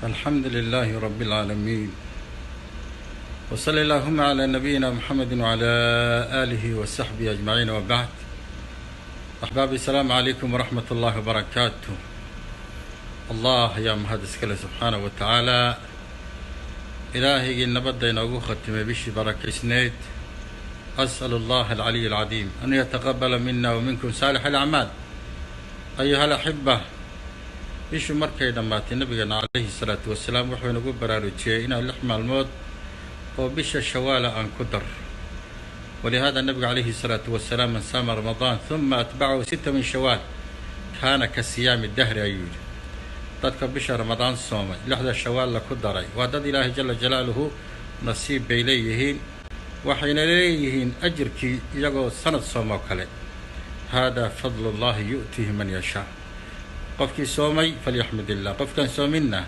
الحمد لله رب العالمين، وصلى اللهم على نبينا محمد وعلى آله وصحبه أجمعين، وبعد. أحبابي، السلام عليكم ورحمة الله وبركاته. Allah ayaa mahad iska leh subxaanahu wa tacaala, Ilaahigii nabadda inoogu khatimay bishii barakaysneyd. أسأل الله العلي العظيم أن يتقبل منا ومنكم صالح الأعمال. أيها الأحبة، bishu markay dhammaatay, nabigeena calayhi salaatu wasalaam wuxuu inagu baraarujiyey inaan 6 maalmood oo bisha Shawaala aan ku dar. ولهذا nabiga calayhi salaatu wasalaam "من صام رمضان ثم أتبعه ستة من شوال كان كصيام الدهر" ayuu yidhi. Dadka bisha Ramadaan soomay, lixda Shawaalla ku daray, waa dad Ilaahay jala jalaaluhu nasiib bay leeyihiin, waxayna leeyihiin ajirkii iyagoo sanad soomoo kale. هذا فضل الله يؤتيه من يشاء. Qofkii soomay فليحمد الله, qofkaan soominna